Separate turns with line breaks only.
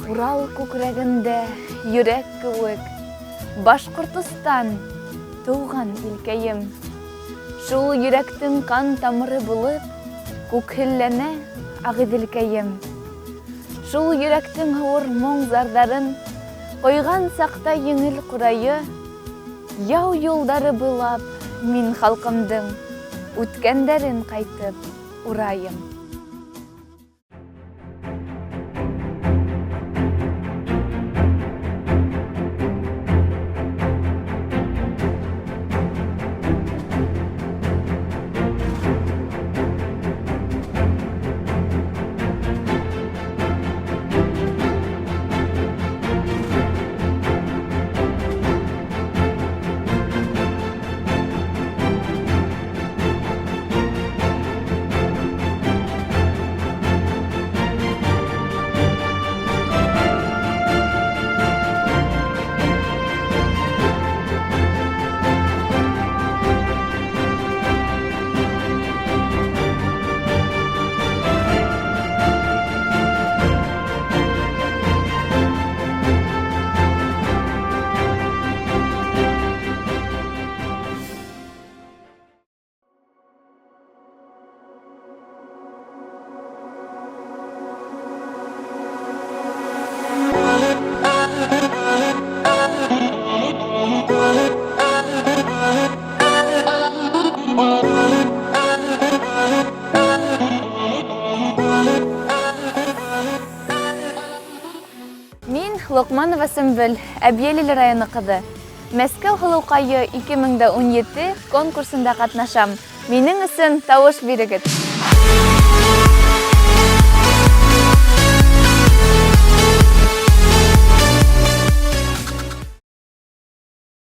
Урал күкрәгендә йөрәк кеүек, Башҡортостан, тыуған илкәйем. Шул йөрәктең ҡан тамыры булып, Күкһелләнә Ағиҙелкәйем. Шул йөрәктең ауыр моң-зарҙарын Ҡойған саҡта еңел ҡурайы, Яу юлдары буйлап мин халҡымдың Үткәндәрен ҡайтып урайым. Мин Лоҡманова Сөмбөл, Әбйәлил районы ҡыҙы. Мәскәү һылыуҡайы 2017 конкурсында ҡатнашам. Минең өсөн тауыш бирегеҙ!